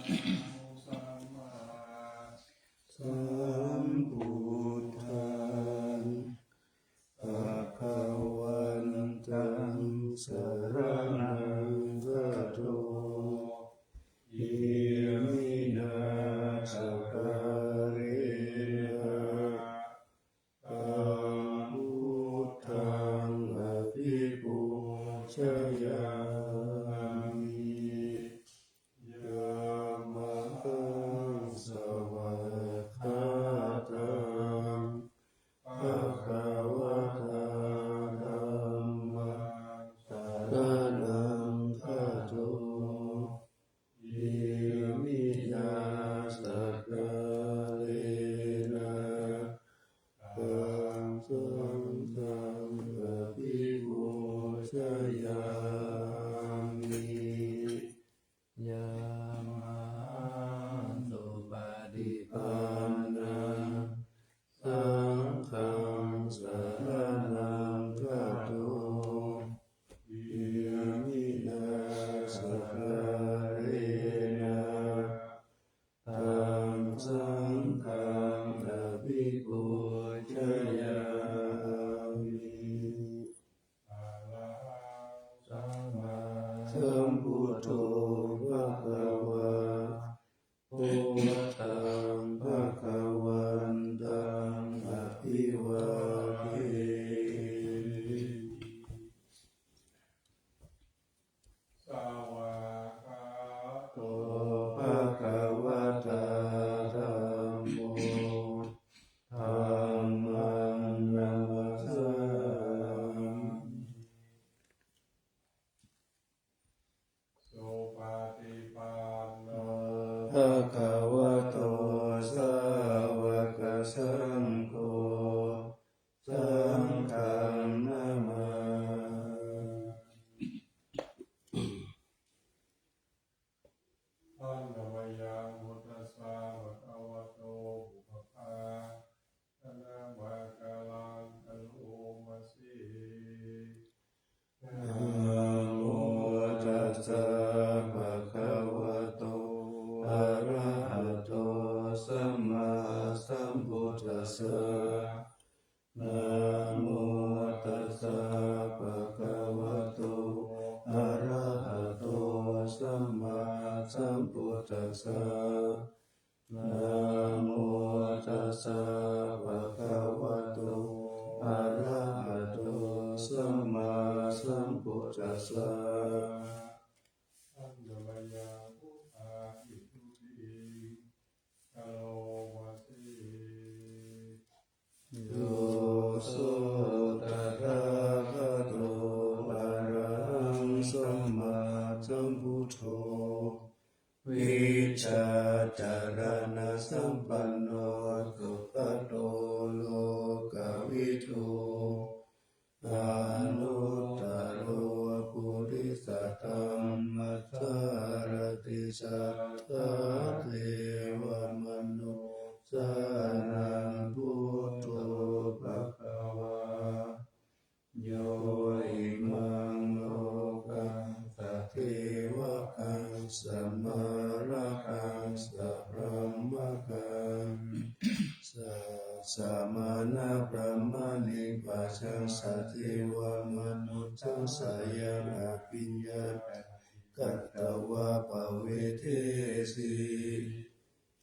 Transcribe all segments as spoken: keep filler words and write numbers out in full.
sammāsambuddhaṃ bhagavantaṃ saraṇaṃ gato. Iminā sakkārena taṃ buddhaṃ abhipūjayāmi. Yamhaṃ svākkhātaṃ bhagavatā dhammaṃ saraṇaṃ gato. Iminā sakkārena taṃ saṅghaṃ abhipūjayāmi. Yamhaṃ supaṭipannaṃ saṅghaṃ saraṇaṃ gato. Iminā sakkārena taṃ saṅghaṃ abhipūjayāmi. Arahaṃ sammāsambuddho bhagavā, buddhaṃ bhagavantaṃ abhivādemi. Svākkhāto bhagavatā dhammo, dhammaṃ namassāmi. Supaṭipanno bhagavato sāvakasaṅgho, saṅghaṃ namāmi. Handa mayaṃ buddhassa bhagavato pubbabhāganamakāraṃ karoma se. Namo tassa bhagavato arahato sammāsambuddhassa. Namo tassa bhagavato arahato sammāsambuddhassa. Namo tassa bhagavato arahato sammāsambuddhassa. Handa mayaṃ buddhābhistutiṃ karoma se. Yo so tathāgato arahaṃ sammāsambuddho vijjācaraṇasampanno sugato lokavidū anuttaro purisadammasārathi satthā devamanussānaṃ buddho bhagavā. Yo imaṃ lokaṃ sadevakaṃ samārakaṃ sabrahmakaṃ sassamaṇabrāhmaṇiṃ pajāṃ sadevamanussānaṃ yaṃ abhiññāya katvā pavedesi.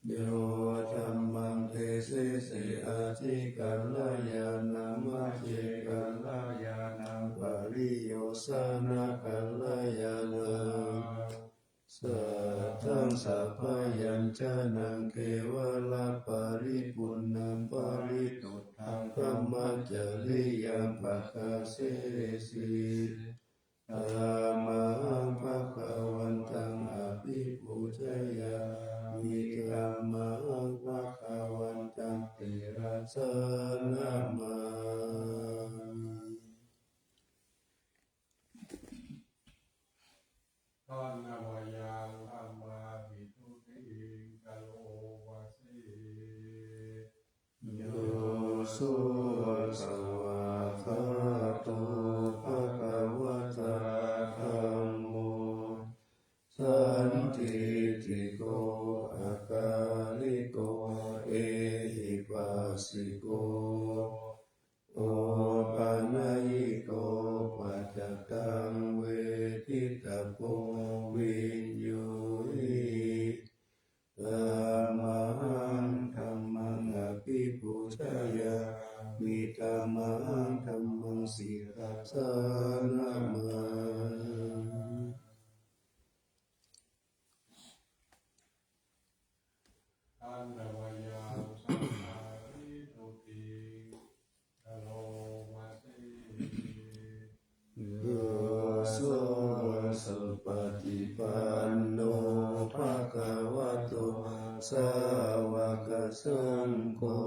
Yo dhammaṃ desesi atthi kalyāṇaṃ majjhe kalyāṇaṃ pariyosāna kalyāṇaṃ saddaṃ sabyañjanaṃ kevalaparipuṇṇaṃ parisuddhaṃ brahmacariyaṃ padassesi. Tamhaṃ bhagavantaṃ abhipūjayāmi. Tamhaṃ bhagavantaṃ sirasā namāmi. Handa mayaṃ dhammābhistutiṃ karoma se. Yo so svākkhāto bhagavatā dhammo sandiṭṭhiko akāliko ehipassiko opanayiko paccattaṃ veditabbo viññūhi. Tamahaṃ dhammaṃ abhipūjayāmi, tamahaṃ dhammaṃ sirasā namāmi. Khandvāya saṅghāriṭṭhukiṃ karoma se. Yo supaṭipanno bhagavato sāvakasaṅgho,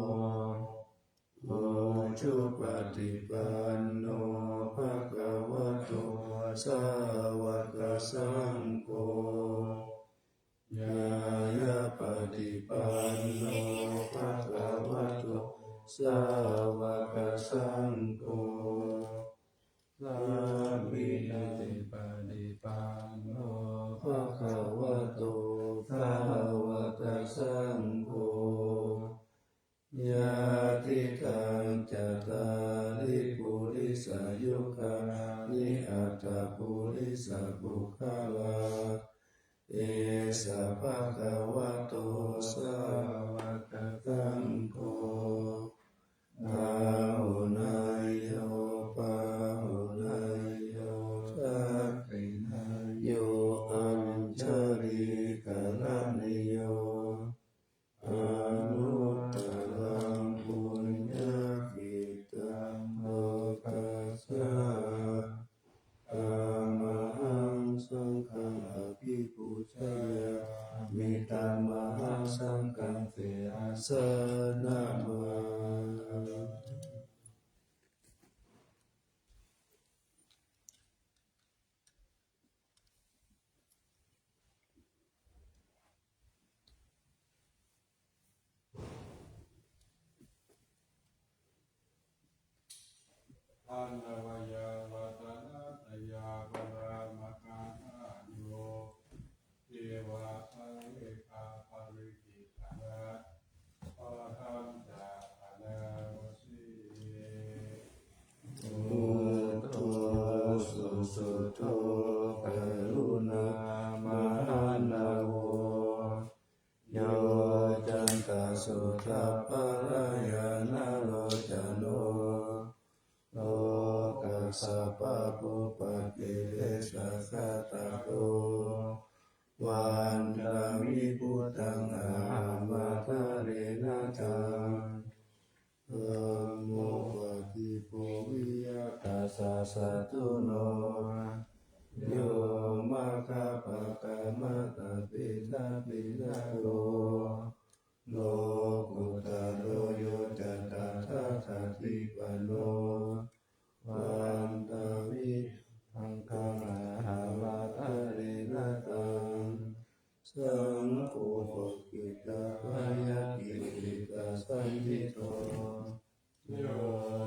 ujupaṭipanno bhagavato sāvakasaṅgho, ñāyapaṭipanno bhagavato sāvakasaṅgho, sāmīcipaṭipanno bhagavato sāvakasaṅgho, yadidaṃ cattāri purisayugāni aṭṭha purisapuggalā, esa bhagavato sāvakasaṅgho, āhuneyyo pāhuneyyo dakkhiṇeyyo añjalikaraṇīyo, anuttaraṃ puññakkhettaṃ lokassāti. Tamahaṃ saṅghaṃ abhipūjayāmi, tamahaṃ saṅghaṃ sirasā namāmi. Khandvāya ratanattayavaraṃ mahaddhayo, devasāvekaparittañca, paṭhañca paṇāvasi. Buddho susuddho karuṇāmahaṇṇavo, yocantaṃsuddhaparāyanaṃ locano, lokassa pāpūpakilesaghātako, vandāmi buddhaṃ ahaṃ ādarena taṃ. Dhammo paṭipo viya tassa satthuno, yo maggapākamatapedapedago, lokuttaro yoca tathāgatipano, vandāmi buddhaṃ ahaṃ ādarena taṃ. Saṅgho paccekavessajātīti saññito, yo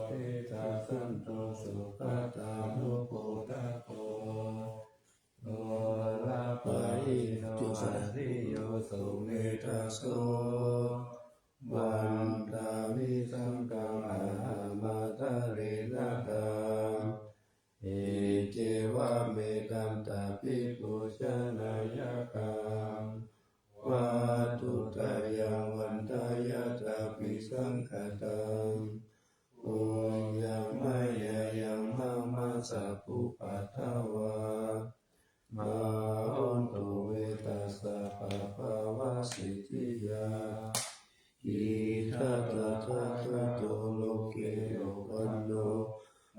tiṭṭhasanto sugatānupādako, oḷāpahīno ariyo sumedhaso, vandāmi saṅghaṃ ahaṃ ādarena taṃ. Iccevamettaṃ abhipūjanāya kaṃ, vatthuttayaṃ vandāya tabhisaṅkhataṃ, puññaṃ mayā yaṃ mama sabbupaddavā, bhavantu me tassa pabbāvasiddhiyā. Idha tathāgato loke uppanno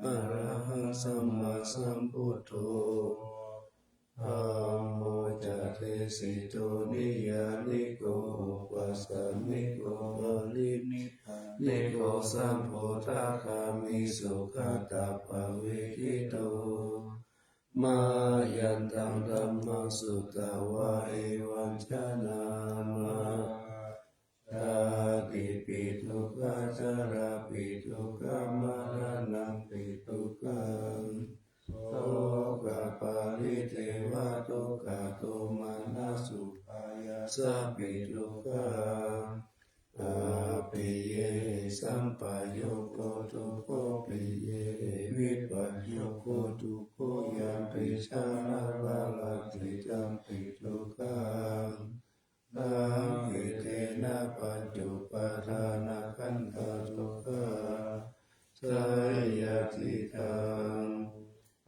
arahaṃ sammāsambuddho, dhammo ca desito niyyāniko opasāmiko parinibbāniko sambodhagāmi sugatappavedito. Mayantaṃ dhammaṃ sutvā evaṃ janāma, jātipi dukkhā jarāpi dukkhā maraṇampi dukkhaṃ, sokaparidevadukkhadomanassupāyāsā pi dukkhā. Appiyehi sampayogo dukkho, piyehi vippayogo dukkho, yampi jaṃ na lalatthi tampi dukkhaṃ. Saṅkhittena pañcupādānakkhandhā dukkhā saṅkhittā.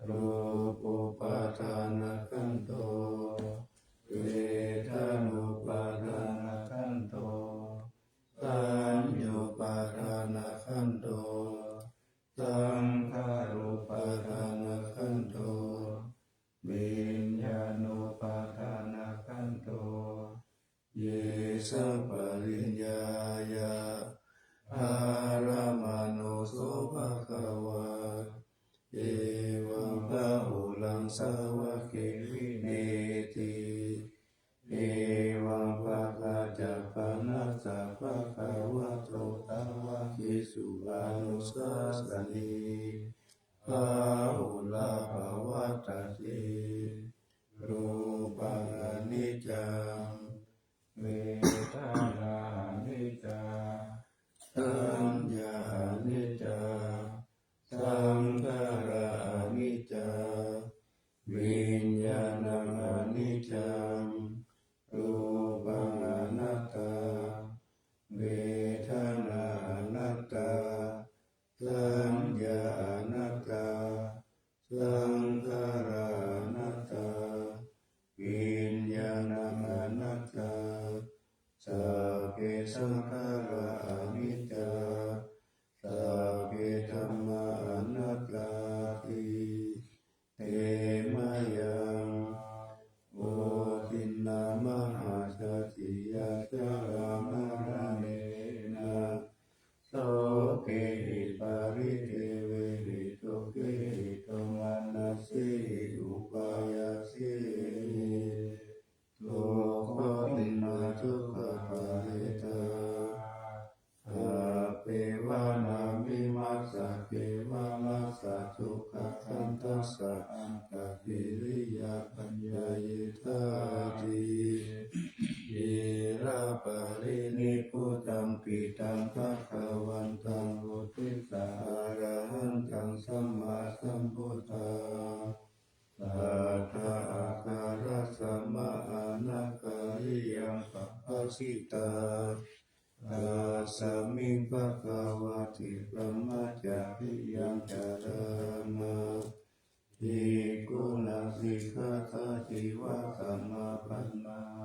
Rūpupādānakkhandho, vedanupādānakkhandho, saññupādānakkhandho, saṅkhārupādānakkhandho, viññāṇupādānakkhandho. Ye saṃ pariññāya ārāmaṇo so bhagavā, evaṃ bahulaṃ sāvake vinetti, evaṃ bhagañca panassa bhagavato sāvakesu anussāsanī, bahulā pavattati. Rūpaṃ aniccaṃ, vedanā aniccā, saññā aniccā, saṅkhārā aniccā, viññāṇaṃ aniccaṃ. Rūpaṃ anattā, vedanā anattā, saññā anattā, saṅkhārā anattā, viññāṇaṃ anattā. Sabbe saṅkhārā aniccā, sabbe dhammā anattāti. Te mayaṃ otiṇṇā mahāsaṭhiyā jalāmaraṇena sokehi paridevehi dukkhehi domanassehi upāyāsehi. Dukkhotiṇṇā dukkhaparetā appevānamimassa kevalassa dukkhakkhandhassa antagiriyā paññāyitati. Iraparinibbutaṃ piṭṭhaṃ bhagavantaṃ uddissa arahantaṃ sammāsambuddhaṃ. Saddhā āgārasama anakāriyaṃ pabbajitā, tasmiṃ bhagavati brahmacariyaṃ carāma. Bhikkhūnaṃ sikkhāya jivasamapannaṃ,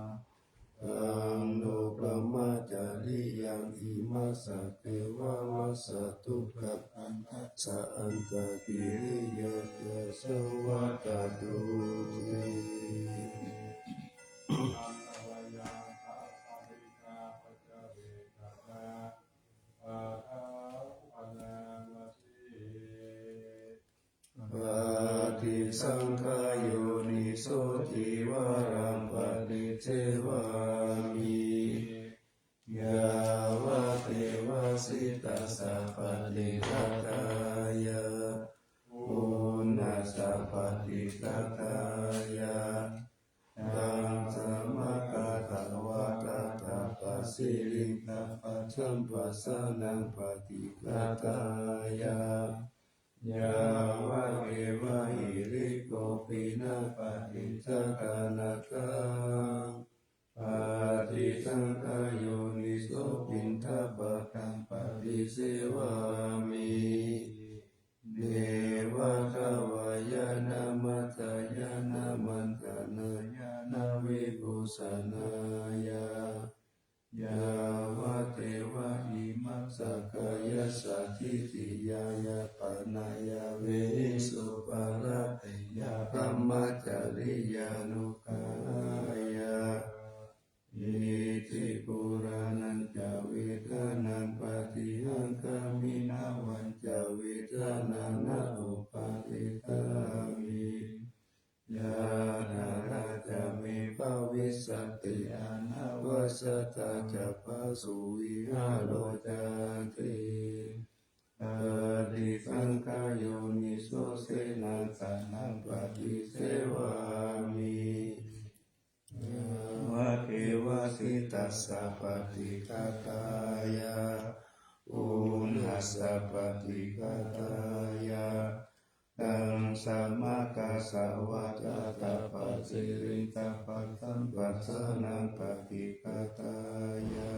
taṃ no brahmacariyaṃ imassa kevalassa dukkhakkhandhassa antagiriyā yāsavattatuti. Paṭisaṅkhā yoniso cīvaraṃ paṭisevāmi, yāvadeva sītassa paṭighātāya, uṇhassa paṭighātāya, taṃ samaggātavatthātapasiriṃ sapajaṃ pasānaṃ paṭighātāya, yāvadeva hirikopinapaṭicchādanatthaṃ. Paṭisaṅkhā yoniso piṇḍapātaṃ paṭisevāmi, neva davāya na madāya na maṇḍanāya na vibhūsanāya, yāvadeva imassa kāyassa ṭhitiyā yāpanāya vihiṃsuparatiyā brahmacariyānuggahāya, iti purāṇañca vedanaṃ paṭihaṅkhāmi navañca vedanaṃ na uppādessāmi, yātrā ca me bhavissati anavajjatā ca phāsuvihāro cāti. Paṭisaṅkhā yoniso senāsanaṃ paṭisevāmi, yāvadeva sītassa paṭighātāya, uṇhassa paṭighātāya, taṃ samaggāsavātātapasiriṃsapasamphassānaṃ paṭighātāya,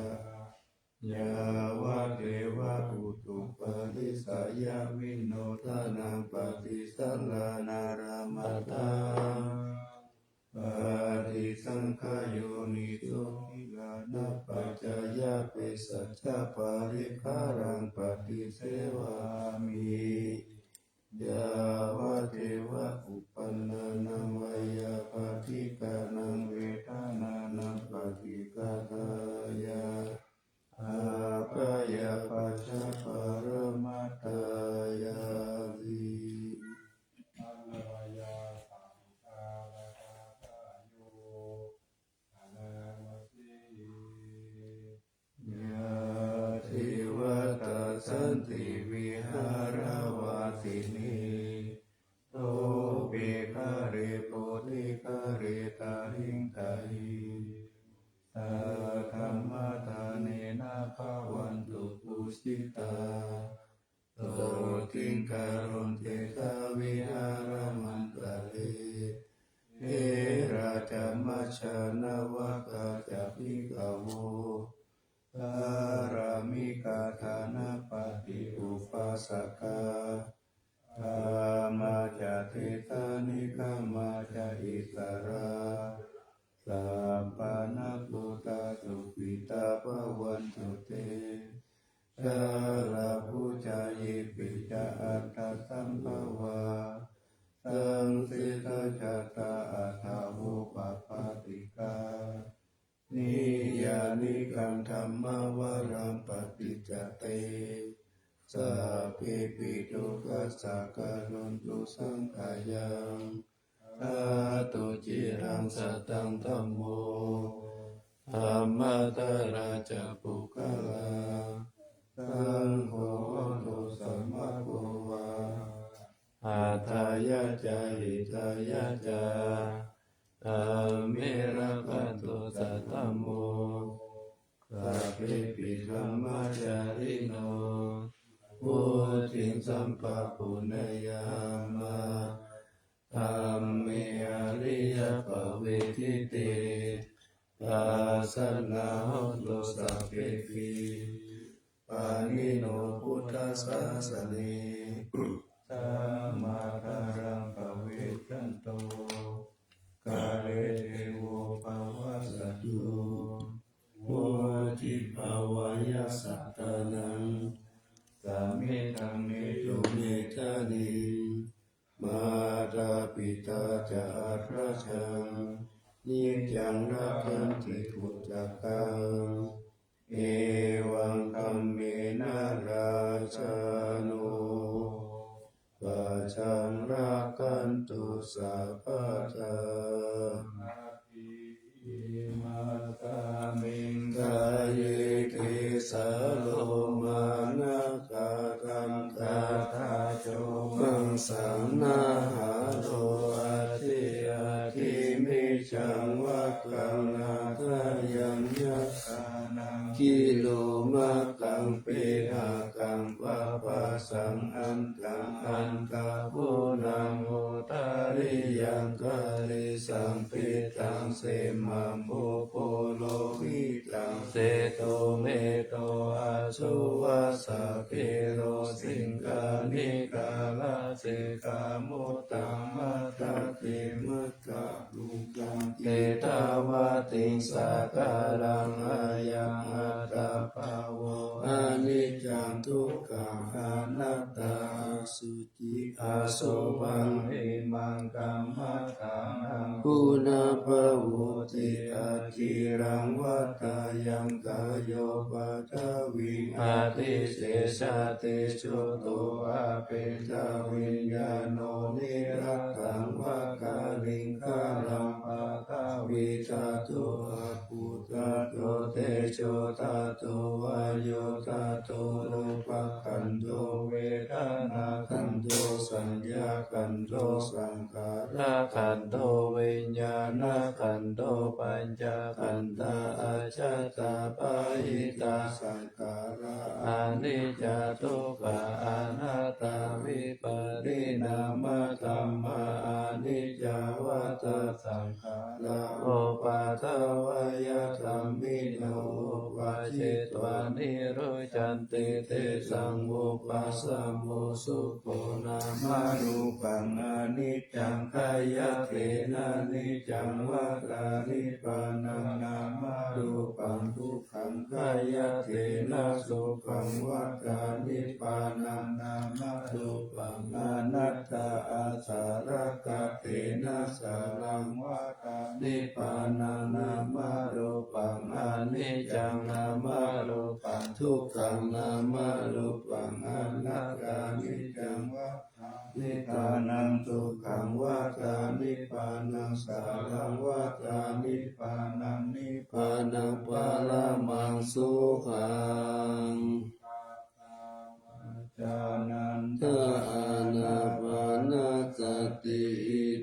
yāvadeva utuparissayavinodanaṃ paṭisallānārāmatthaṃ paṭisaṅkhā yoniso gilānapaccayabhesajjaparikkhāraṃ paṭisevāmi, yāvadeva uppannānaṃ veyyābādhikānaṃ vedanānaṃ paṭighātāya, abyāpajjhaparamatāyāti. Yā devatā santi vihāravāsinī, thūpe ghare bodhighare tahiṃ tahiṃ, saddhammaddānena bhavantu pūjitā, sotthiṃ karontedha vihāramaṇḍale. Therā ca majjhā navakā ca bhikkhavo, pāramikā dānapatī upāsakā, gāmā ca desā negamā ca issarā, sappāṇabhūtā sukhitā bhavantu te. Jalābujā yepi ca aṇḍasambhavā, saṃsedajātā athavopapātikā, niyyānikaṃ dhammavaraṃ paṭicca te, sabbepi dukkhassa karontu saṅkhayaṃ. Ṭhātu ciraṃ sataṃ dhammo, dhammaddharā ca puggalā, saṅgho hotu samaggo va, atthāya ca hitāya ca, dhamme rakkhantu saddhammo, sabbepi dhammacārino, vuḍḍhiṃ sampāpuṇeyyāma, dhamme ariyappavedite. Pasannā hontu sabbepi, pāṇino buddhasāsane, sammā dhāraṃ pavecchanto, kāle devo pavassatu, vuḍḍhibhāvāya sattānaṃ, samiddhaṃ netu medaniṃ. Mātā pitā ca atrajaṃ, niccaṃ rakkhanti puttakaṃ, evaṃ dhammena rājāno, pajaṃ rakkhantu sabbadā. Imasmiṃ kāye kecā lomā nakhā dantā taco maṃsaṃ nahāro aci ādi mejhaṃ vakkaṃ hadayaṃ yakkhānaṃ khīlomakhaṃ pihakaṃ papāsaṃ antaṃ andhabhūtaṃ udariyaṃ kalesaṃ pittaṃ semhaṃ pubbu lohitaṃ sedo medo asū vasā khīlo siṅghāṇikā lasikhā mudhā matthake makkha bhū- -khaṃ khiḍḍāvatiṃsākāraṃ ayaṃ attabhāvo aniccaṃ dukkhaṃ anattā asuci asobhaṃ imaṃ kammadānaṃ punabbhavoti akhilaṃ vadayaṃ kāyo paṭhaviṃ adhisessati chuddho apetaviññāṇo niratthaṃ vakkalingkaraṃ paṭhavīdhātu appudhātu tejodhātu vāyodhātu rūpakkhandho vedanākkhandho saññākkhandho saṅkhārakkhandho viññāṇakkhandho pañcakkhandhā ajjhattā bahiddhā saṅkhārā aniccā dukkhā anattā vipariṇāmadhammā aniccā vata saṅkhārā uppādavayadhammino uppajjitvā nirujjhanti tesaṃ vūpasamo sukho nāmarūpaṃ aniccaṃ khayattena niccaṃ vata nibbānaṃ nāmarūpaṃ dukkhaṃ khayattena sukhaṃ vata nibbānaṃ nāmarūpaṃ anattā āsarakkhattena saraṃ vata nibbānaṃ nāmarūpaṃ aniccaṃ nāmarūpaṃ dukkhaṃ nāmarūpaṃ anattā niccaṃ vata nibbānaṃ dukkhaṃ vata nibbānaṃ saraṃ vata nibbānaṃ nibbānaṃ paramaṃ sukhaṃ. Ānanda ānapānasati.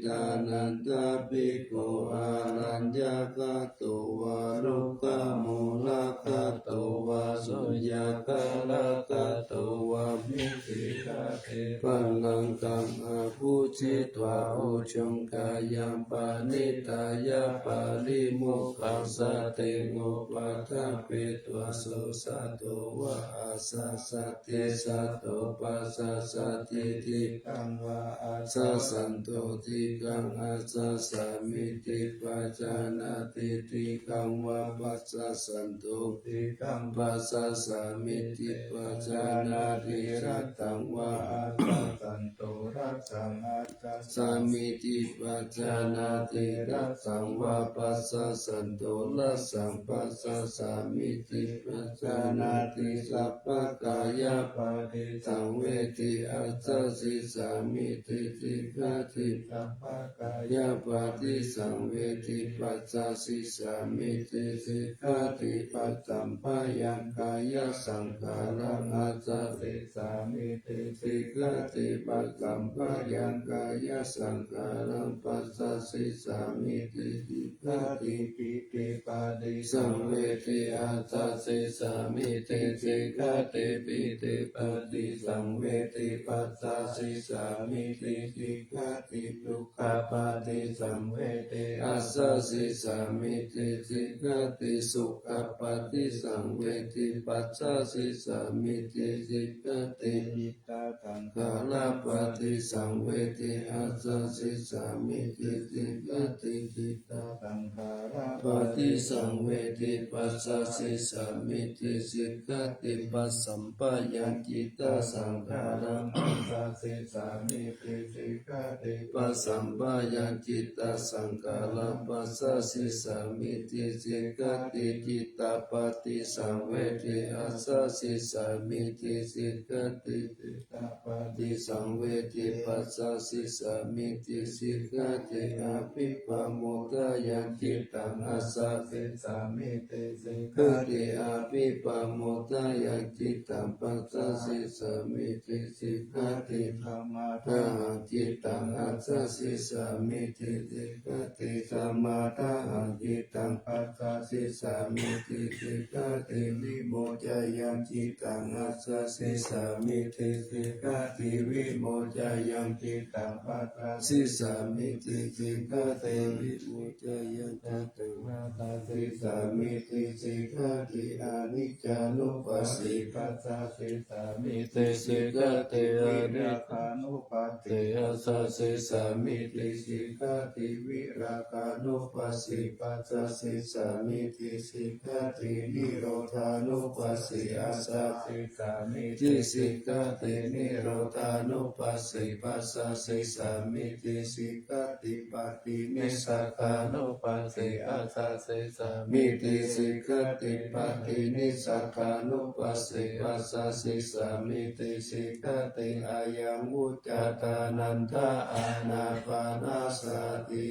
Idananda bhikkhu araññagato vā rukkhamūlagato vā suññāgāragato vā miccettate pallaṅkaṃ abhujitvā ujuṃ kāyaṃ paṇidhāya paṭimokkhāsateṃ upaṭṭhapetvā so sato vā asasati sato passasati diṭṭhaṃ vā asassanto diṭṭhaṃ assassamiti pajānāti diṭṭhaṃ vā passassanto diṭṭhaṃ passassamiti pajānāti lasshaṃ vā assassanto lasshaṃ assassamiti pajānāti lasshaṃ vā passassanto lasshaṃ passassamiti pajānāti sabbakāyapaṭisaṃvedi assasissāmiti sikkhati sabbakāyapaṭisaṃvedi passasissāmiti sikkhati passamphayaṃkāyasaṅkhāraṃ assasissāmiti sikkhati passamphayaṃkāyasaṅkhāraṃ passasissāmiti sikkhati pītipaṭisaṃvedi assasissāmiti sikkhati pītipaṭisaṃvedi passasissāmiti sikkhati dukkhapaṭisaṃvedi assasissāmiti sikkhati sukhappaṭisaṃvedi passasissāmiti sikkhati cittasaṅkhārapaṭisaṃvedi assasissāmiti sikkhati cittasaṅkhārapaṭisaṃvedi passasissāmiti sikkhati passamphayaṃcittasaṅkhāraṃ assasissāmiti sikkhati passamphayaṃcittasaṅkhāraṃ passasissāmiti sikkhati cittapaṭisaṃvedi assasissāmiti sikkhati cittapaṭisaṃvedi passasissāmiti sikkhati abhippamodayaṃcittaṃ assasissāmiti sikkhati abhippamodayaṃcittaṃ passasissāmiti sikkhati samādhahaṃcittaṃ assasissāmiti sikkhati samādhahaṃcittaṃ passasissāmiti sikkhati vimocayaṃcittaṃ assasissāmiti sikkhati vimocayaṃcittaṃ passasissāmiti sikkhati vimocayaṃcittaṃ passasissāmiti sikkhati aniccānuppassī passasissāmiti sikkhati anīghānuppassī assasissāmiti sikkhati virāgānuppassī passasissāmiti sikkhati nirodhānuppassī assasissāmiti sikkhati nirodhānuppassī passasissāmiti sikkhati paṭinissagānuppassī assasissāmiti sikkhati paṭinissagānuppassī passasissāmiti sikkhati ayaṃ vuccāt'ānanda ānapānasati.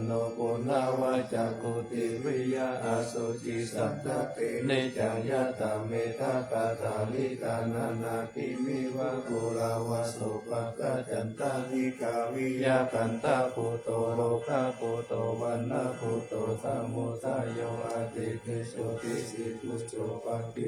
asaddhimaggāno punabbācako tiriyaṃ asuciṃ santaṃ te niccaṃ yathā mettā kaṭṭhali taṇhānādiṃ vipulavassūpakkaccantanikā viya kaṭṭhakūṭo rogakūṭo vaṇṇakūṭo samudayo atthi tejo dīsi kujo pakkhi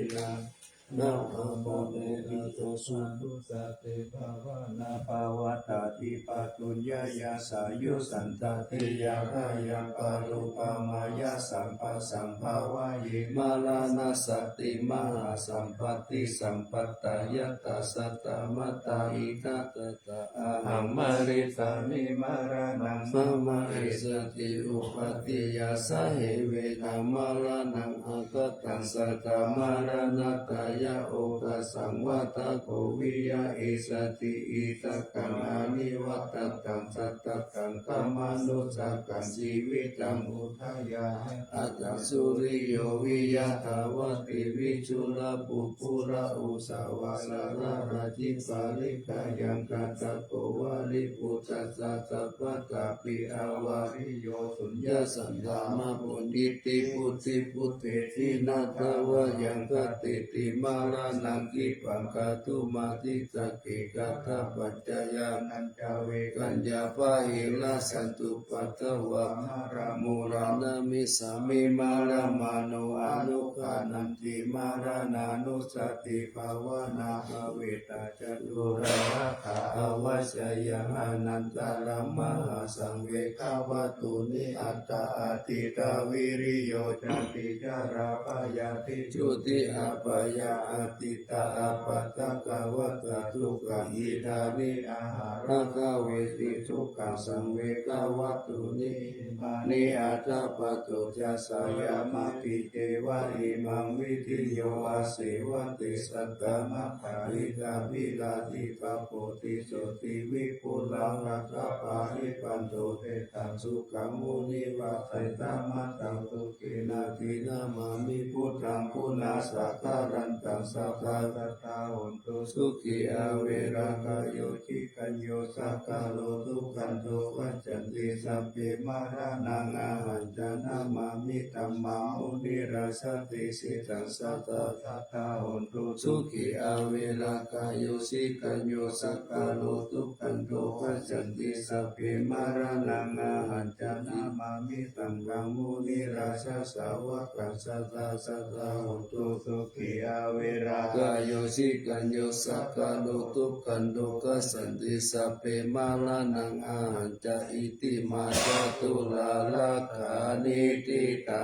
nāma pāṇe rito sādhu sate bhavāna pavattati pātujñāya sāyu santatthiya bhayapparuppamāya sabbasambhavāye maraṇassāti mahāsampatti sampattā yattha sattā mātā itha tattha ahaṃ marissāmi maraṇaṃ mama essati uppādeyya sahe vedaṃ maraṇaṃ akathaṃ sattā maraṇatthāya okāsaṃ vata kho viya essati ittakaṃ anivajjataṃ sattakaṃ kammanussakaṃ jīvitaṃ udayāhaṃ athasuriyo viya dāvatthi vichūla puppulla uṣavalā rājjipalīgā yaṅkhaṇḍako valībuddhassa sabbatthapi avariyo suññasaṅkamā puññittī buddhi bhūtehi nāthā vayaṃ khatīti mā maraṇaṃ khippaṃ kātumatthita. Khettapaccayānañca vegañca bāhirajjhattupaddavā mārāmūlā namissāmi. Mārāmāno anugghaṇanti maraṇānussatibhāvanā bhāvitā ca tūlā rakkha avajjeyya. Anantarā mahāsaṃvegā vattūni aṭṭha atītā viriyo jāti jarā byādhi juti apāyā atītā āpattakā vatā dukkhā idāni āhārā gāvesi dukkhasaṃvegā vattūni imāni aṭṭha paṭo ca sayamapi ceva imaṃ viriyo āsevatthi satta maggā hitābhirāsi tapo ti sotthi vipulā āgā paripanto te taṃ sukhaṃ munivaravacanaṃ sukhena dinamāmi buddhaṃ pūrnasaṅgharantaṃ sadā sadā hontu sukhī averā kāyo cikañño sakkaro duggando gacchanti sabbe maraṇaṃ ahañca namāmi dhammaṃ munirājā desetaṃ sadā sadā hontu sukhī averā kāyo cikañño sakkaro duggando gacchanti sabbe maraṇaṃ ahañca namāmi saṅghaṃ munirājā sāvakaṃ sadā sadā hontu sukhī averā kāyo cikañño sakkaro duggando gacchanti sabbe maraṇaṃ ahañca itimā catulā rakkhaṇe ṭhitā.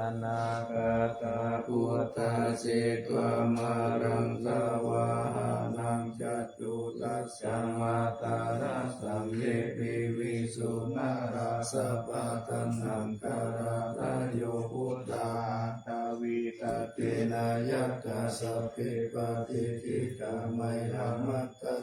Nāgatā buddhā jetvā māraṃ savāhanaṃ catusaccāmatarasaṃ ye piviṃsu narāsabhā. Taṇhaṅkarādayo buddhā aṭṭhavīsatisena ñātakā sabbe patiṭṭhitā mayhaṃ mattha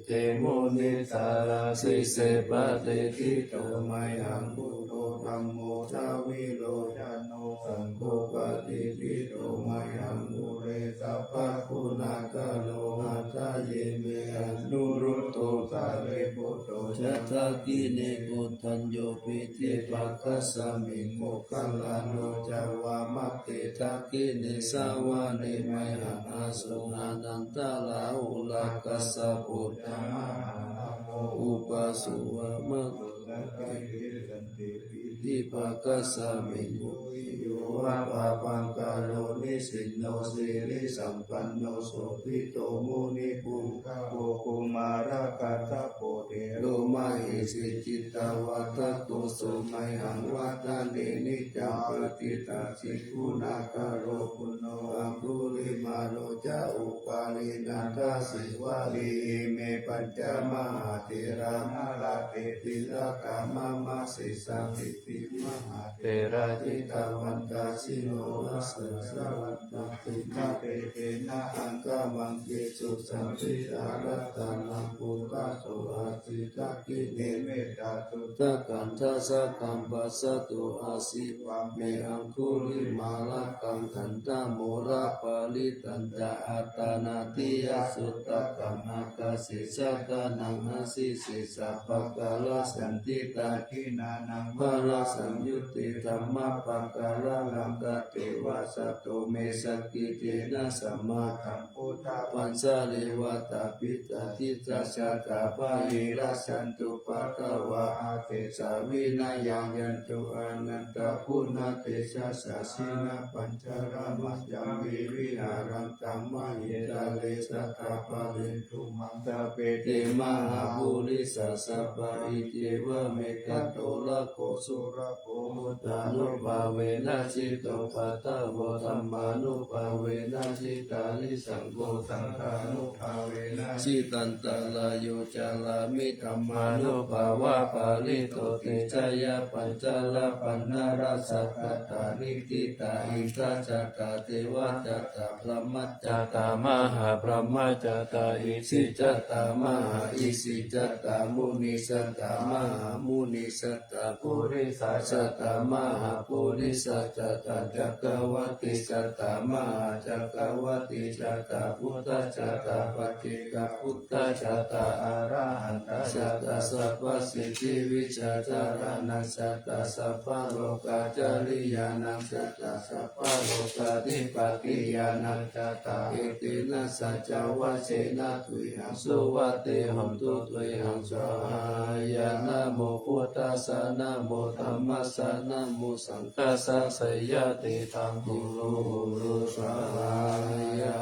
te munissarā sīse patiṭṭhito mayhaṃ buddho dhammo dvilocano saṅgho patiṭṭhito mayhaṃ ure sabbaguṇākaro. Hadaye me anuruddho sārīputto ca dakkhiṇe koṇḍañño piṭṭhibhāgasmiṃ moggallāno ca vāmake. Dakkhiṇe savane mayhaṃ āsuṃ ānandarāhulā kassapo ca mahānāmo ubhāsuṃ vāmasotake. Kesante piṭṭhibhāgasmiṃ yo vippaṃkaro nisinno sirisampanno sobhito munipuṅgavo. Kumārakassapo thero mahesī cittavādako so mayhaṃ vadane niccaṃ patiṭṭhāsi guṇākaro. Puṇṇo aṅgulimālo ca upālī nandasīvalī ime pañca mahātherā nalāṭe tilakā mama. Sesāpi te mahātherā jitavantā jinovesā jalantā jinapetvena aṅgamaṅgesu saṇṭhitā. Ratanaṃ purato āsi dakkhiṇe mettasuttakaṃ dhajaggaṃ pacchato āsi vāme aṅgulimālakaṃ. Khandhamoraparittañca āṭānāṭiyasuttakaṃ ākāse chadanaṃ āsi sesā pākārasaṇṭhitā. Jinānaṃ balasaṃyutte dhammapākāralaṅkateva satthu me sakiccena samāgamuṃ buddhapañjareva. Tapitā cittā jātā bhāgī rakkhantu patvā āsesā vinayaṃ yantu anantaguṇatejasā. Jinapañjaramajjhamhi viharantaṃ mahītale sadā pālentu maṃ sabbe te mahāpurisāsabhā. Iccevamekanto rakkho surakkho buddhānubhāvena jito paddavo dhammānubhāvena jitārisaṅgho saṅghānubhāvena jitantarāyo carāmi dhammānubhāvapālito. Te jaya pañca lābhā narāsakatā niṭṭhitā. Indā jātā devā jātā brahmā jātā mahābrahmā jātā isi jātā mahāisi jātā munī jātā mahāmunisatā puri Sāsatā mahāpurisā catā cakkavātī catā mahācakkavātī catā buddhā catā paccekabuddhā catā arahantā catā sabbasiddhivijjādharānaṃ catā sabbalokācariyānaṃ catā sabbalokādhipatiyānaṃ catā etena saccavajjena tuyhaṃ suvatthi hontu tuyhaṃ svāhāya. Namo buddhassa, namo dhammassa, namo saṅghassa, jayati dhammo. Uru uru svāhāya.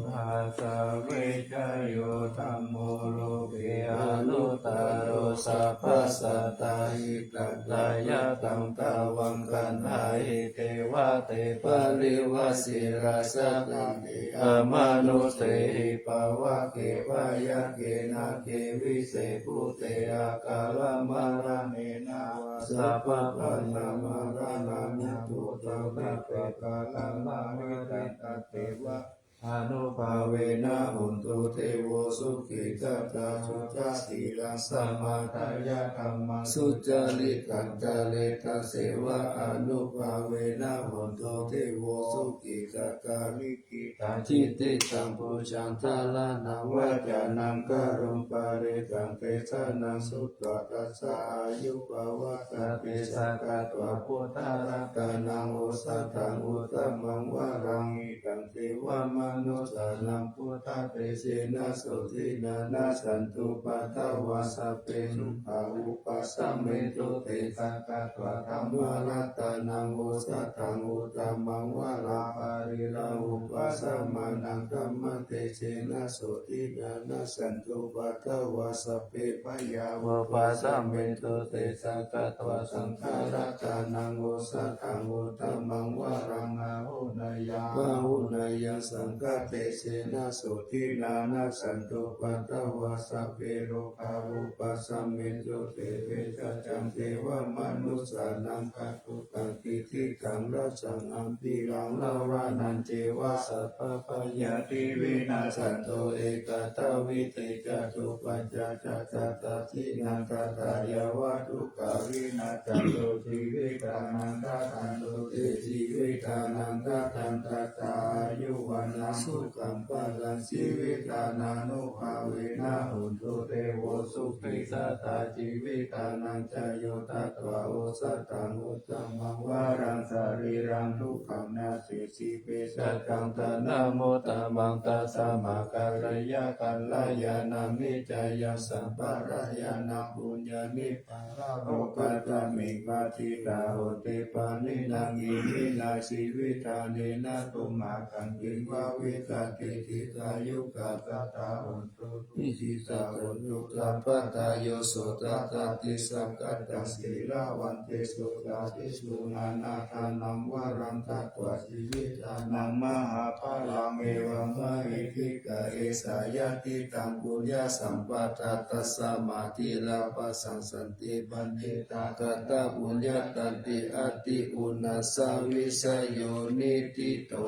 Mahāsavijjayo dhammo loke anuttaro sabbasattahitatthāya taṃ tvaṃ gaṇhāhi devā te parivajjirakkhanti amanussehi pāvake byagghe nāge vise bhūte akālamaraṇena vā sappāṇānamaraṇā mutto tappakalamāni taṃ tatheva ānubhāvena hontu devo sukhī tathā suddhasīlaṃ samādāya dhammaṃ sucaritaṃ care tatheva ānubhāvena hontu devo sukhī tathā likkhitaṃ cintitaṃ pūjaṃ dhāraṇaṃ vācanaṃ garuṃ parittaṃ desanaṃ sutvā tassa āyu pavaḍḍhatīti. Sakkatvā buddharatanaṃ osathaṃ uttamaṃ varaṃ hitaṃ devamanussānaṃ buddhatejena sotthinā nassantupaddavā sabbe dukkhā vūpasamentu te. Sakkatvā dhammaratanaṃ osathaṃ uttamaṃ varaṃ pariḷāhūpasamanaṃ dhammatejena sotthinā nassantupaddavā sabbe bhayā vūpasamentu te. Sakkatvā saṅgharatanaṃ osathaṃ uttamaṃ varaṃ āhuneyyaṃ pāhuneyyaṃ saṅghatejena sotthinā nassantupaddavā sabbe rogā vūpasamentu te. Vegacchaṃ devamanussānaṃ dukkhaṃ diṭṭhitaṃ lāsaṃ ambhiraṃ ravanañceva sabbabhayāti vinassantu ekadā vite. Catuppañca ca cattāsīnaṃ dātā yāva dukkhavinassatu jīvitānaṃ dadantu te jīvitānaṃ dadantattā āyu vaṇṇaṃ sukhaṃ balaṃ jīvitānānubhāvena hontu devo sukhī sadā jīvitānañca yo datvā osathaṃ uttamaṃ varaṃ sarīraṃ dukkhaṃ nassi pi. Saccaṃ dhammamuttamaṃ tasmā kāleyya kalyāṇaṃ niccāya sampādeyya. Yaṃ puññāni pāpakā pāpatthi pāpitā honti pāṇinā iminā jīvitā nena tumhākaṃ kiṃ bhavishyati. Dīghāyukā sadā hontu sukhī sadā hontu sabbadā. Yo sotthā satisaṅkhātaṃ sīlavantesu jātisu nānādānaṃ varaṃ datvā jīvitānaṃ mahapphalaṃ evammahiddhikā esā yadidaṃ puññasampadaṃ tasmā dīvānaṃ santi paṇḍitā katapuññattanti atti uṇhissavijayo niṭṭhito.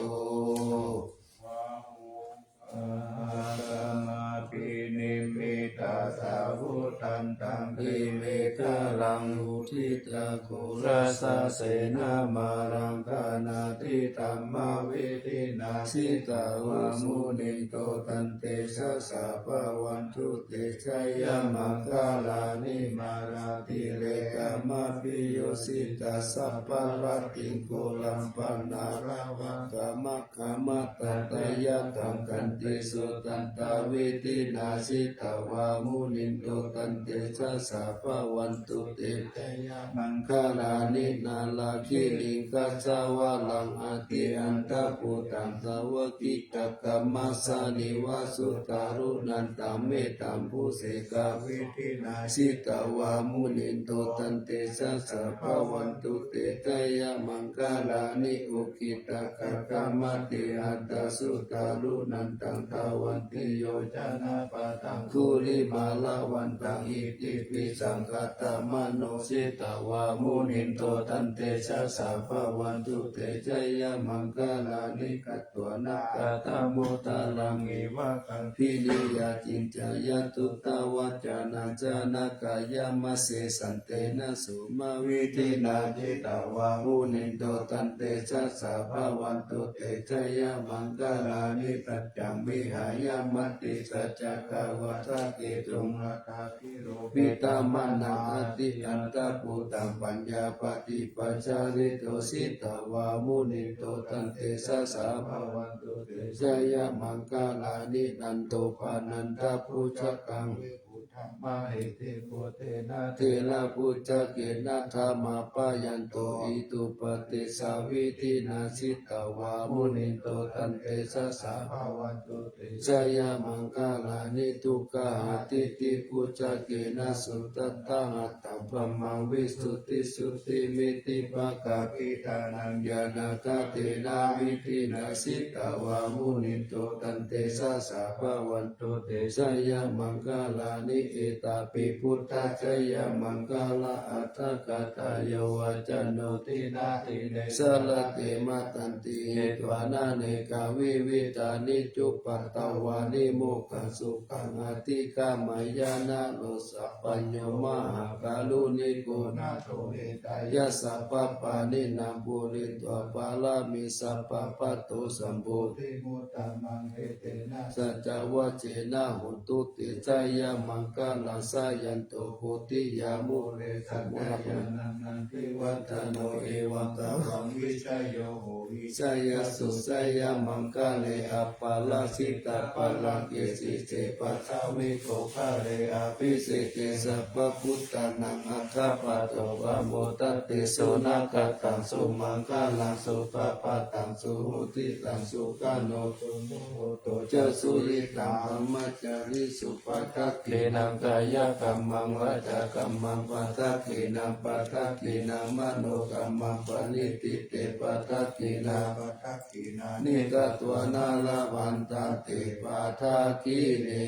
Bāhuṃ sahassamabhinimmitasāvudhantaṃ girimekhalaṃ uditaghorasasenamāraṃ dānādidhammavidhinā jitavā munindo taṃ tejasā bhavatu te jayamaṅgalāni. Mārātirekamabhiyujjhitasabbarattiṃ ghorampanāḷavakamakkhamathaddhayakkhaṃ khantīsudantavidhinā jitavā munindo taṃ tejasā bhavatu te jayamaṅgalāni. Nāḷāgiriṃ gajavaraṃ atimattabhūtaṃ dāvaggicakkamasanīva sudāruṇantaṃ mettambusekavidhinā jitavā munindo taṃ tejasā bhavatu te jayamaṅgalāni. Ukkhittakhaggamatihatthasudāruṇantaṃ dhāvantiyojanapathaṅ aṅgulimālavantaṃ iddhībhisaṅkhatamano jitavā munindo taṃ tejasā bhavatu te jayamaṅgalāni. Katvāna kaṭṭhamudaraṃ iva gabbhinīyā ciñcāya duṭṭhavacanaṃ janakāyamajjhe santena somavidhinā jitavā munindo taṃ tejasā bhavatu te jayamaṅgalāni. Tañcaṃ vihāya matisaccakavādaketuṃ vādābhiropitamanaṃ atiandhabhūtaṃ paññāpadīpajalito jitavā munindo taṃ tejasā bhavatu te jayamaṅgalāni. Nandopanandabhujagaṃ vibudhaṃ mahiddhiṃ puttena therabhujagena damāpayanto iddhūpadesavidhinā jitavā munindo taṃ tejasā bhavatu te jayamaṅgalāni. Duggāhadiṭṭhibhujagena sudaṭṭhahatthaṃ brahmaṃ visuddhijutimiddhibakābhidhānaṃ ñāṇāgadena vidhinā jitavā munindo taṃ tejasā bhavatu te jayamaṅgalāni. Etāpi buddhajayamaṅgalaaṭṭhagāthā yo vācano dinadine sarate matandī hitvānanekavividhāni cupaddavāni mokkhaṃ sukhaṃ adhigameyya naro sapañño. Mahākāruṇiko nātho hitāya sabbapāṇinaṃ pūretvā pāramī sabbā patto sambodhimuttamaṃ etena saccavajjena hotu te jayamaṅgalaṃ. Jayanto bodhiyā mūle sakyānaṃ nandivaḍḍhano evaṃ tvaṃ vijayo hohi jayassu jayamaṅgale. Aparājitapallaṅke sīse paṭhavipokkhare abhiseke sabbabuddhānaṃ aggappatto pamodati. Sunakkhattaṃ sumaṅgalaṃ supabhātaṃ suhuṭṭhitaṃ sukhaṇo sumuhutto ca suyiṭṭhaṃ brahmacārisu padakkhiṇaṃ kāyakammaṃ vācākammaṃ padakkhiṇaṃ padakkhiṇaṃ manokammaṃ paṇidhī te padakkhiṇā padakkhiṇāni katvāna labhantatthe padakkhiṇe.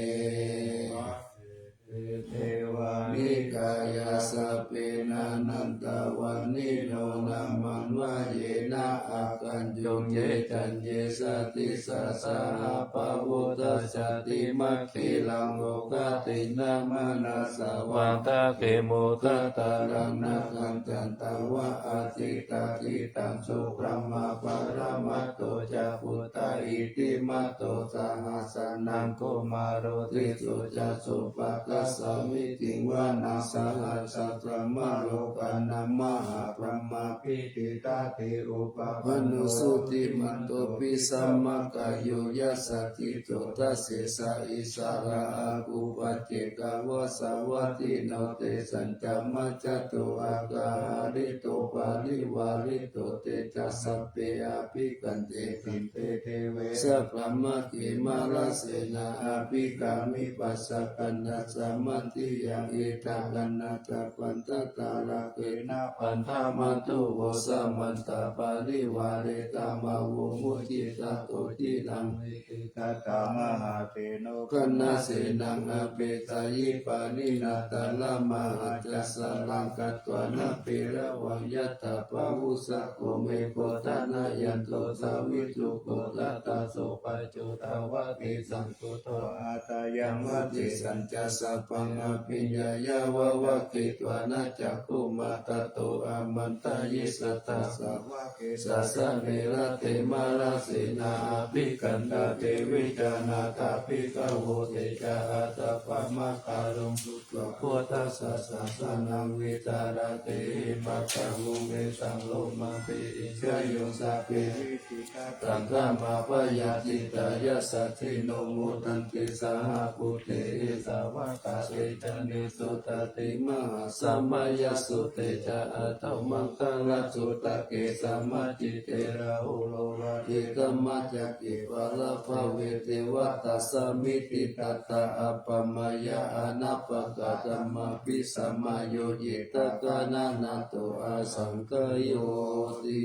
Devā nikāyā sabbe nānattavaṇṇino nāmanvayena āgañchuṃ ye caññe sadisā saha pavutthajātimakkhīlaṃ oghatiṇṇamanāsavaṃ dakkhemoghataraṃ nāgaṃ candaṃva asitātitaṃ subrahmā paramatto ca puttā iddhimato saha sanaṅkumāro tisso ca sopāga samiddhiṃ vanaṃ sahassabrahmalokānaṃ mahābrahmābhitiṭṭhati upapanno jutimanto bhismākāyo yasassi so dasettha issarā āgū paccekavasavattino tesañca majjhato aggahārito parivārito te ca sabbe abhikkante pinde deve sabrahmake mārasenā abhikkāmi passa kaṇhassa mandiyaṃ. Etha gaṇhatha bandhatha rāgena bandhamatthu vo samantā parivāretha mā vo muñcittha sotthinnaṃ. Iti tattha mahāseno kaṇhasenaṃ apesayi pāṇinā talamāhacca saraṃ katvāna bheravaṃ. Yathā pāvussako megho thanayanto savijjuko tadā so paccudāvatti saṅkuddho aṭṭhaṃsu. Tesañca sabbaṃ abhiññāya vavakkhitvāna cakkhumā tato āmantayi satthā sāvake sāsane rate. Mārasenā abhikkantā te vijānātha bhikkhavo. Te ca ātappamakaruṃ sutvā buddhassa sāsanaṃ vītarāgehi pakkāmuṃ nesaṃ lomampi iñjayuṃ. Sabbe vijitasaṅgāmā bhayātītā yasassino modanti saha bhūtehi sāvakā te janesutāti. Mahāsamayassute ca aṭṭhamaṅgalassutake samajjhitte Rāhulā Vācī dhammacakke pālabhave devatā samitiṭṭhantā appamāya anappakā. Taṃ mahābhismāyo cittakaṇhā nātho asaṅkhayyoti.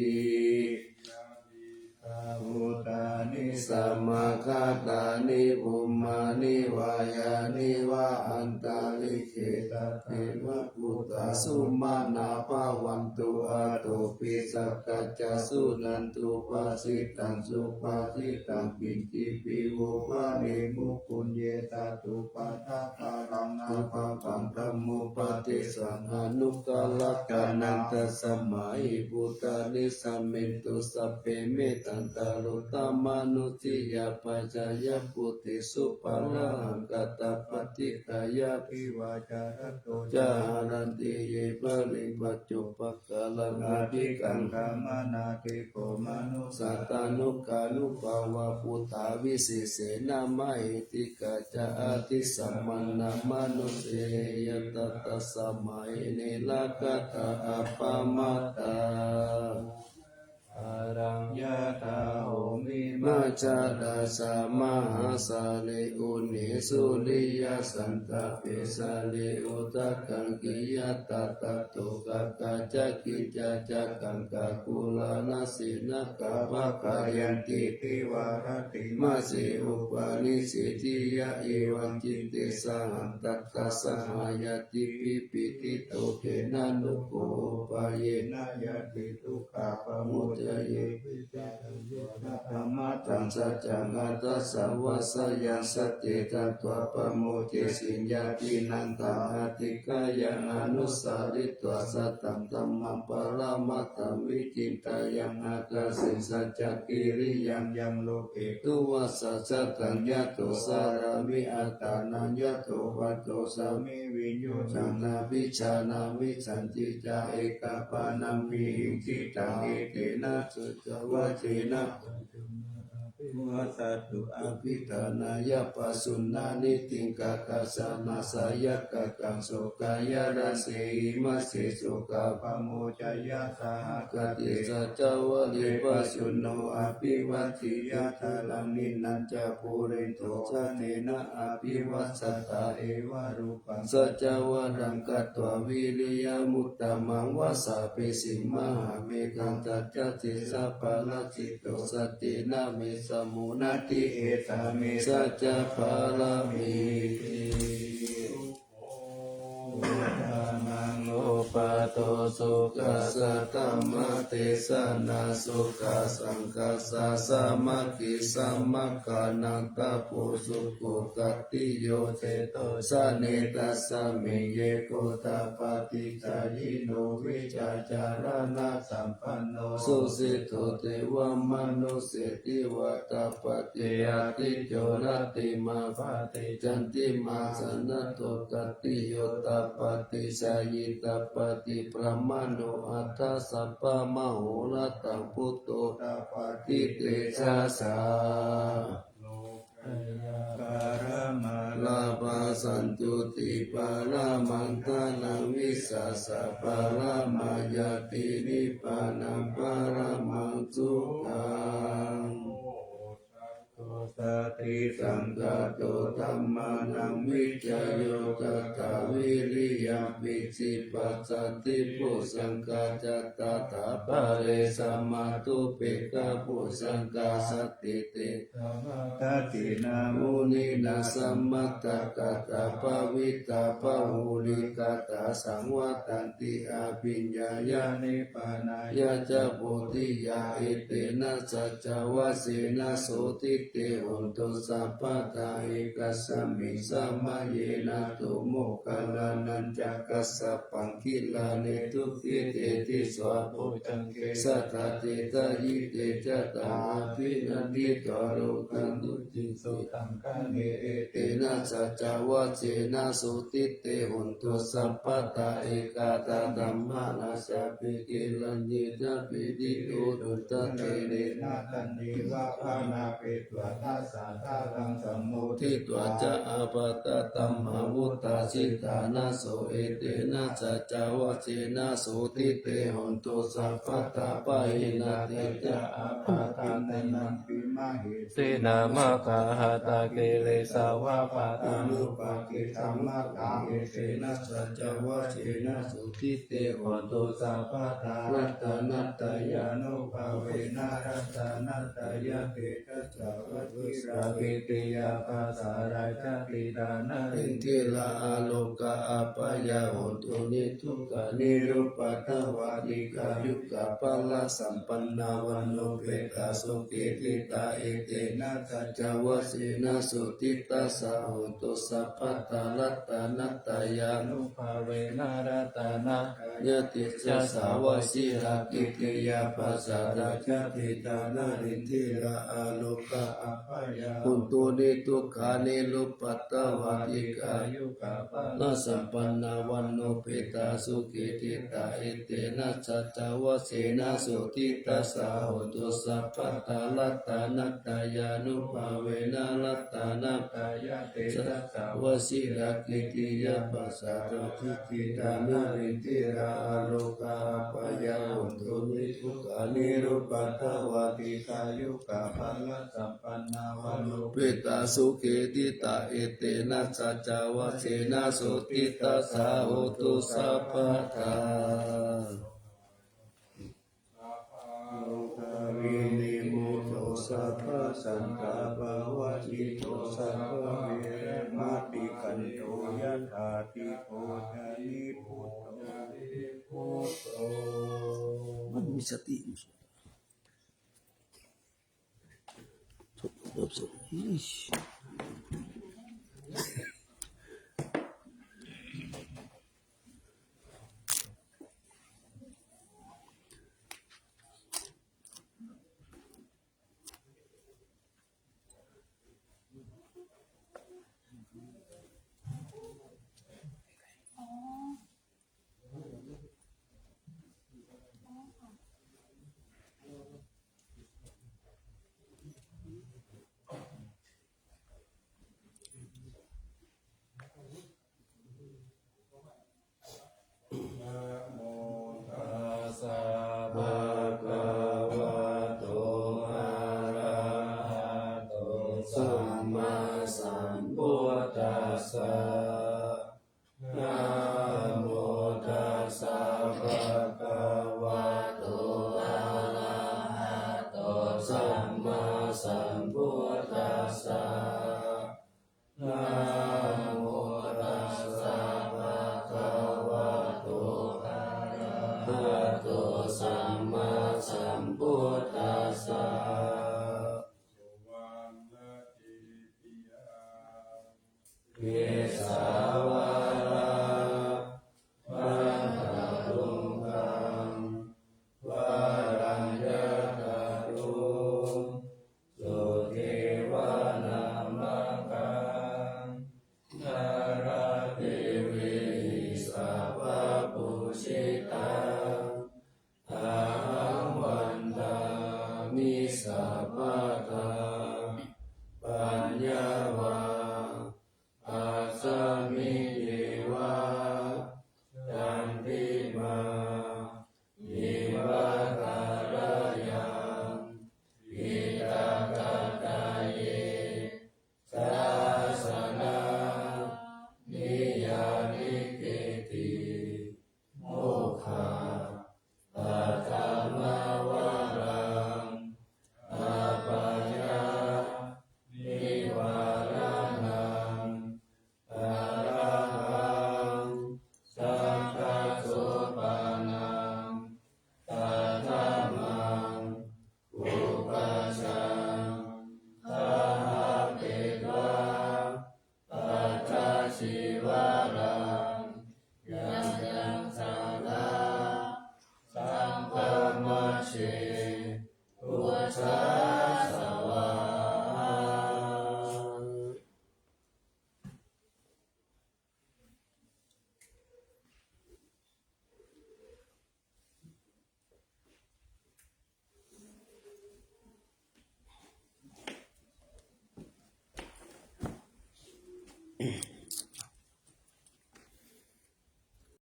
Bhūtāni samāgatāni bhummāni vā yāni va antalikkhe, tatheva buddhā sumanā bhavantu. Athopi sakkacca suṇantu bhāsitaṃ, subhāsitaṃ kiñcipi vū paṭimuṅkhun. Ye sādhu paṭṭhakaraṃ abhabbaṃ dhammupadesaṃ anuggāhakaraṃ, tasmā hi buddhāni sāmintu. Sabbe mettaṃ karotha mānusiyā pajāya, buddhe supalahaṃ katvā paṭiggayapi vā ca. Rato ca haranti ye baliṃ pañcupakkāraṃ, adhikkaṅkhamānā te kho manussā tanukānubhāvā. Buddhā visesena mahiddhikā ca, addisāma nā manussānaṃ, yatā tasmā hi niragatā appamattā. Araṃ yathā bhummimajjhatasā mahāsāgare, uṇhisūriyasantāpe sārīputthakaṃ khīṇatagghatopamakkhā, ca kiñcā ca kaṅkhā kulānasenaggā, bhaddayantī divā rattimasi upanissīdiyā. Evaṃ cittesā handa tassa bhayā tipi pītito, khenamukhyo upāyena yadi dukkhā pamuccaye. Veditabbo ca dhammaṭṭhaṃ saccaṃ aṭṭhāsa vassāyaṃ, sacce katvā pamuccesi ñātīnaṃ, taṃ adhikkāya anusārītvā, sataṃ dhammaṃ paramatthaṃ vicinteyya, ākāse saccakiriyaṃ yaṃ loke duvassasataṃ. Yato carāmi attānaṃ, yato paccosmi viññūhaṃ, na vijānāmi sañcicca ekapāṇaṃ vihiṃsitaṃ. Etena saccavajjena abhivādetvā sabbabuddhānaṃ, paccuññāya pasuṇāni, tiriyakkhasahassā yakkhā saṅkayyāma, se sokā pamuccaya. Saha katte saccavajje paccuñño abhivādeyyāma, tadanuddinnañca purimaṃ vācena abhivādetvā, evaṃ rūpaṃ saccavajjena katvā vīriyamuttamaṃ, vācābhisekaṃ mahāsamayaṃ, tassa sīse paṇḍitānaṃ, saccena me samudana āsi, etā me saccapāramīti. Upasamanaṃ upādo sukhassa dhammadesanā, sukhā saṅghassa sāmaggī, samaggānaṃ tapo sukho. Khattiyo seṭṭho janetasmiṃ, ye gottapaṭisarīno, vijjācaraṇasampanno susikkhito, devamanussānaṃ hitāya. Tappati ādicco rattimābhāti, candimā sannaddho, khattiyo tappati jhāyī, tappati brāhmaṇo, atha sabbamahorattaṃ, buddho tappati tejasā. Lokayā paramā lābhā santuṭṭhi paramaṃ dhanaṃ, vissāsaparamā ñāti nibbānaṃ paramaṃ sukhaṃ. Satisaṅkhāto dhammānaṃ vicayo tathā, vīriyamhinā passaddhi bojjhaṅgā ca tathāpare, samādhupekkhabojjhaṅgā sattete sabbadassinā, muninā sammadakkhātā bhāvitā bahulīkatā, saṃvattanti abhiññāya nibbānāya ca bodhiyā. Etena saccavajjena sotthi te hotu sabbadā, ekasmiṃ samaye nātho moggallānañca kassapaṃ, gilāne dukkhite disvā bojjhaṅge, satta te sāyite ca taṃ abhinanditvā rogānussatiṃ sutaṃ gahe. Etena saccavajjena sotthi te hotu sabbadā, ekadā dhammarājāpi gelaññenābhitiṭṭhito, daḷhena taññeva bhaṇāpeto pattacādānaṃ sammoditvā ca ābādhā tamhā vuṭṭhāsi ṭhānaso. Etena saccavajjena sotthi te hotu sabbadā. Pahīnā te ca ābādhā tiṇṇannampi mahesinaṃ maggāhatakilesāva pattānuppattidhammataṃ. Etena saccavajjena sotthi te hotu sabbadā. Ratanattayānubhāvena ratanattayatejasā vajirakkhittayā pasārā jāti dhanaṃ indhirā ārokā āpāya hontu niddukkhā nirupaddavā dīghāyukā balasampannā vaṇṇopetasukhiṭṭhitā. Etena saccavajjena sotthi tassa hotu sabbadā. Ratanattayānubhāvena ratana tayatejasā vajirakkhittayā pasārā jāti dhanaṃ indhirā ārokā āpāya hontu niddukkhā nirupaddavā dīghāyukā balasampannā vaṇṇopetasukhiṭṭhitā. Etena saccavajjena sotthi tassa hotu sabbadā. Ratanattayānubhāvena ratanattayatejasā vajirakkhittayā pasārā jāti dhanaṃ indhirā ārokā āpāya hontu niddukkhā nirupaddavā dīghāyukā balasampannā vaṇṇopetasukhiṭṭhitā. Etena saccavajjena sotthi tassa hotu sabbadā. Rogā vinimutto sabbasantāpavajjito sabbaveramatikkanto yathā dīpo jhānibhūto. มันมีสติอยู่ Namo tassa bhagavato arahato sammāsambuddhassa. Namo tassa bhagavato arahato sammāsambuddhassa. Namo tassa bhagavato arahato sammāsambuddhassa. Suvaṇṇakhēṭiyā kesavāna bandhatunggaṃ varaṃ yathatthu suddhevanamaggaṃ nāḷāgiriṃ sattapūjitaṃ ahaṃ